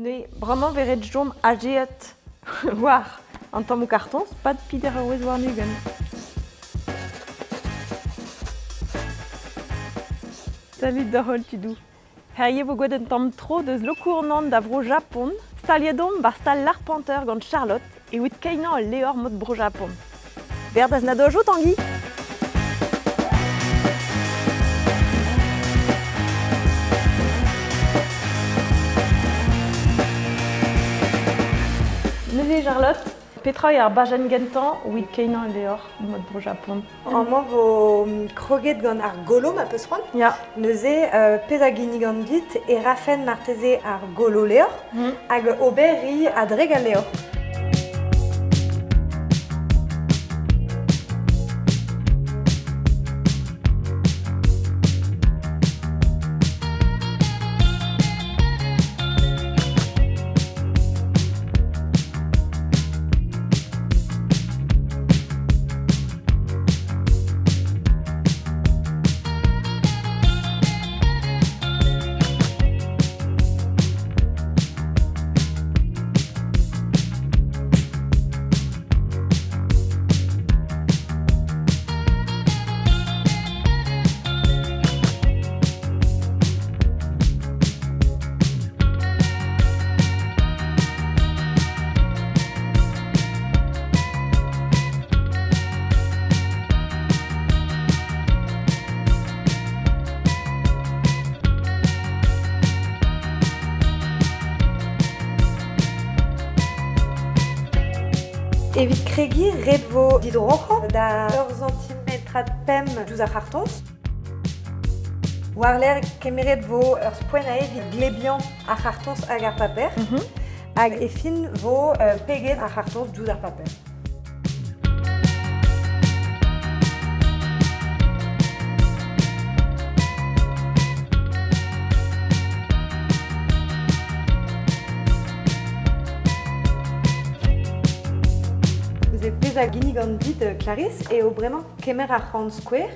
Ne bremañ 'vez ret chom azeet war an tammoù kartoñs 'pad peder eurvezh warn-ugent. Salut da holl tudoù. Hiziv 'vo gwelet un tamm tro deus Lokournan da Vro-Japon. Staliet omp 'bar stal L'Arpenteur gant Charlotte evit keinañ ul levr mod Bro-Japon. Berdaz na dojo, Tanguy? Neuze, Charlotte, petra eo ar bajenn gentañ evit keinañ ul levr mod Bro-Japon? Amañ 'vo kroget gant ar golo ma peus c'hoant. Ya. Neuze, pezh a ginnigan dit e rafen marteze ar golo levr hag ober ri a-drek al levr. Evit kregiñ, ret 'vo didroc'hañ da ur santimetrad pemp diouzh ar c'hartoñs. War-lerc'h kemeret 'vo ur spoen evit glebiañ ar c'hartoñs hag ar paper. Hag e fin 'vo peget ar c'hartoñs diouzh ar paper. Neuze pezh a ginnigan dit, Clarisse, eo bremañ kemer ar c'horn skouer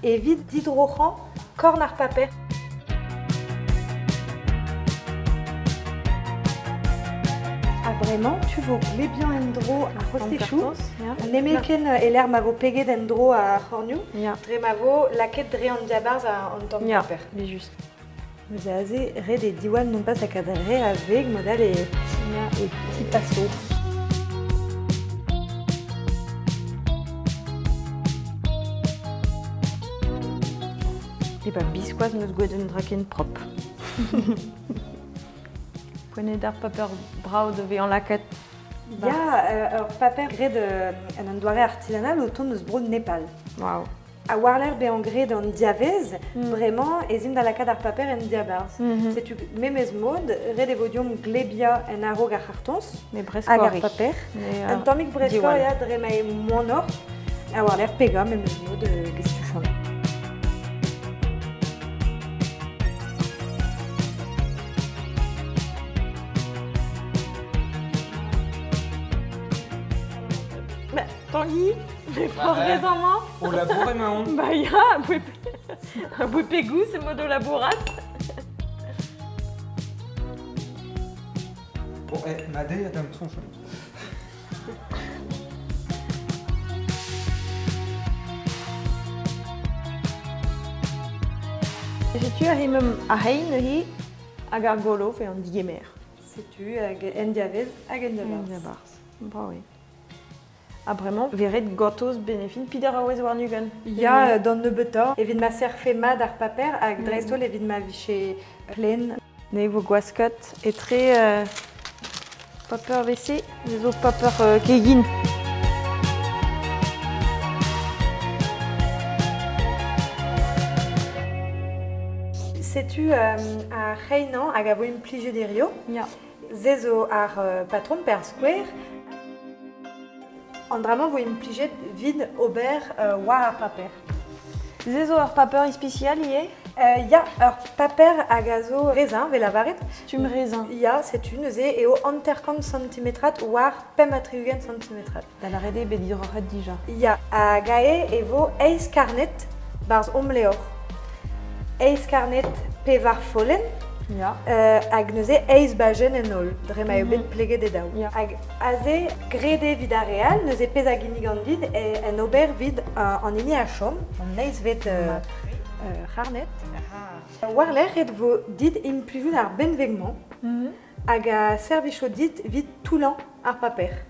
evit didroc'hañ korn ar paper. Ha bremañ, tu vo glebiañ en-dro ar c'hostechoù, nemetken e-lec'h ma vo peget en-dro ar c'hornioù, dre ma vo lakaet dre an diabarzh an tamm paper. Ya, just. Neuze aze, ret eo diwall non pas lakaat re a veg mod-all e, e tipaso. E ba biskoazh 'm eus gwelet un dra ken prop. Poent eo d'ar paper brav da vezañ lakaet. Ya, ur paper graet en un doare artisanal o tont eus bro Nepal. Waouh. Ha war-lerc'h bezañ graet an diavez, bremañ ez imp da lakaat ar paper en diabarzh. Setu memes mod, ret e vo deomp glebiañ en a-raok ar c'hartoñs hag ar paper. Un tammig breskoc'h ya, dre ma eo moanoc'h. Ha war-lerc'h pegañ memes mod gestuchant. Tanguy, mais prends amañ. O labour emaon. Bah ya, aboue pegouz emañ o labourat. Bon, eh, ma deiz a dam soñj. Setu ar hemem ar c'hein neuze hag ar golo pe an digemer. Setu hag en diavez hag en diabarzh. En diabarzh. Bravo eo. Ha bremañ, 'vez ret gortoz benefin peder eurvezh warn-ugent. Ya, d'an nebeutañ. Evit ma serfe mat ar paper hag dreist-holl evit ma vije plaen. Ne vo gwasket etre paper WC, ne zo paper kegin. Setu ar c'heinañ hag a vo implijet hirio. Ya. Se zo ar patrom pe ar skouer. An dra-mañ 'vo implijet 'vit ober war ar paper. Se zo ur paper ispisial ivez? Ya, ur paper hag a zo rezin, 'vez lavaret. Stumm rezin. Ya, setu neuze eo 50 santimetrad war 65 santimetrad. Da lâret eo bet diroc'het dija. Ya, hag aze e vo eizh karned 'barzh hom levr. Eizh karned pevar follenn. Ya. Hag neuze eizh bajenn en holl, dre ma eo bet pleget e daou. Ya. Hag aze, graet eo evit ar re all, neuze pezh a ginnigan dit en ober evit an hini a chom, an eizhvet c'harned. War-lerc'h e vo dit implijout ar benveg-mañ hag a servijo dit evit toullañ ar paper.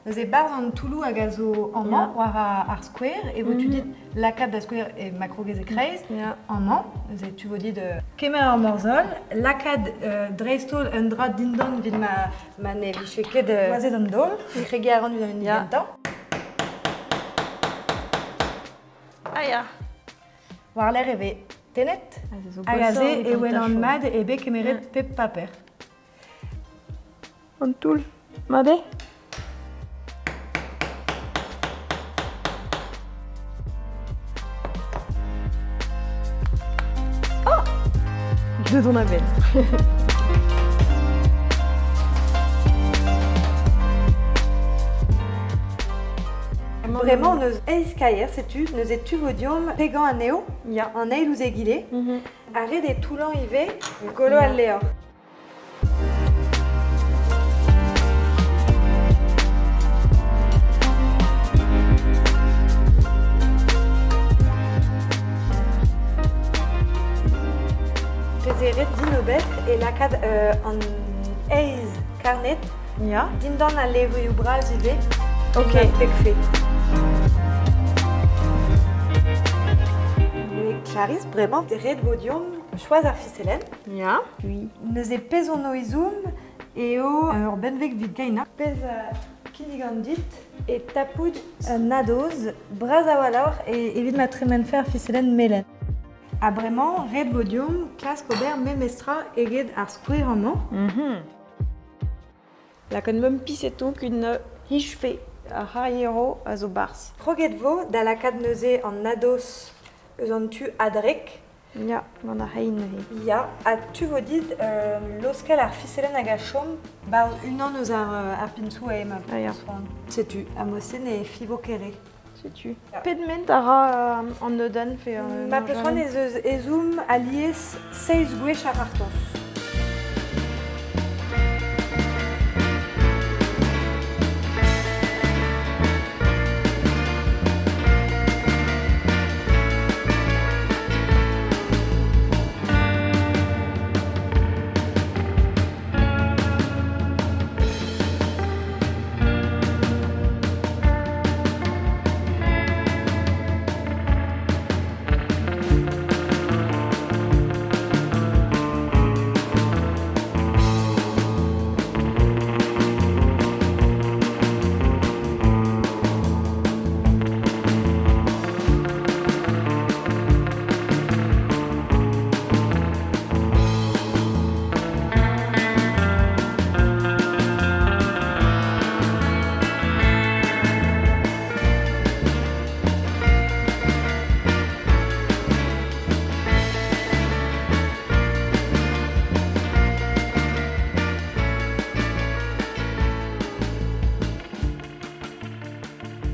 Neuze barzh an toulloù hag a zo amañ war ar skouer e vo tu dit lakaat da skouer e makrogez e-kreiz amañ. Neuze tu vo dit kemer ar morzhol, lakaat dreist-holl un dra dindan evit ma ne vije ket boazet an daol. Kregiñ a ran evit an hini gentañ. Ah ya. War-lerc'h e vez tennet hag aze e welan mat eo bet kemeret pep paper. An toull. Mat eo? Oh! Deut on a-benn. Bremañ hon eus eizh kaier, setu, neuze tu vo deomp pegañ anezho, an eil ouzh egile, ha ret eo toullañ ivez golo al levr. Pezh eo ret din ober eo lakaat an eizh karned dindan al levrioù bras ivez. Ok. Pegfe. Clarisse, bremañ, ret vo deomp choaz ar fiselenn. Ya. Oui. Neuze pezh on o ezhomm eo ur benveg evit keinañ. Pezh kinnigan dit e tapout un nadoz bras a-walc'h evit ma tremenfe ar fiselenn melen. Ha bremañ, ret vo deomp klask ober memestra eget ar skouer amañ. Lakaat meump piseto qu'une hichfe ar c'hariero a zo barzh. Kroget vo da lakaat neuze an nadoz eus an tu adrek. Ya, gant ar c'hein neuze. Ya, ha tu vo dit laoskel ar fiselenn hag a chom barzh unan eus ar pinsoù a ema. Ah, ya. Setu, ha mod-se ne fivo ket re. Setu. Pet ment a ra an neudenn fe Ma peus c'hoant ez eus ezhomm alies seizh gwech ar c'hartoñs.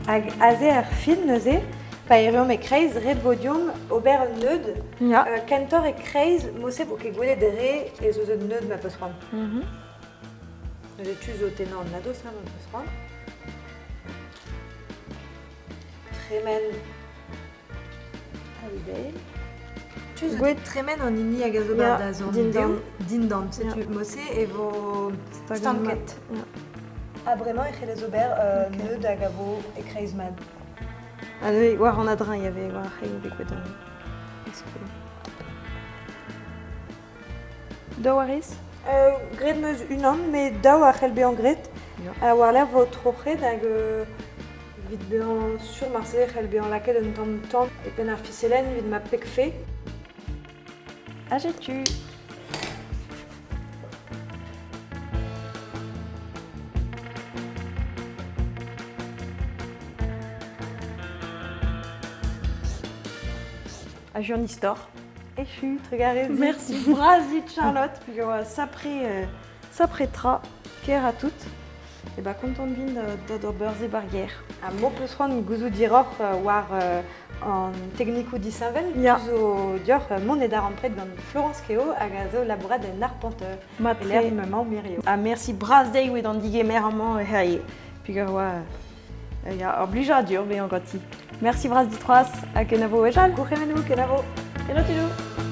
Hag aze ar fin neuze, pa erruomp e-kreiz, ret vo deomp ober un neud. Ya. Kentoc'h e-kreiz, mod-se vo ket gwelet re ez eus un neud ma peus c'hoant. Neuze tu zo tennañ an nadoz, ma peus c'hoant. Tremen a-bell. Tu zo tremen an hini hag a zo da zon dindan. Dindan. Setu mod-se e vo stanket. Ha bremañ e c'hellez ober neud hag a vo e-kreiz mat. Ah neuze, war an adreñ y avait war ar c'hein bet gwelet. Daou a rez? Graet 'm eus unan, met daou a c'hell bezañ graet. Ha war-lerc'h vo troc'het hag evit bezañ sur marteze e c'hell bezañ lakaet un tamm tan e penn ar fiselenn evit ma pegfe. Ha setu. Hag an istor. Echu, trugarez. Merci bras dit Charlotte, puis sapre tra, ker à tout. E ba kontant vin da d'ober ze barger. Ha mo peus c'hoant gouzout diroc'h war an teknikoù disheñvel, Ya. tu zo dioc'h mont e darempred gant Florence Keo hag a zo labourat en arpenteur. Mat E lec'h m'emañ Mirio. Ha merci bras dezhi oe d'an digemer amañ herie. Peogwir oa ya, ur blijadur bezañ ganti. Merci bras dit c'hoazh ha kenavo wechall. Gourc'hemennoù, kenavo. Kenavo tudou.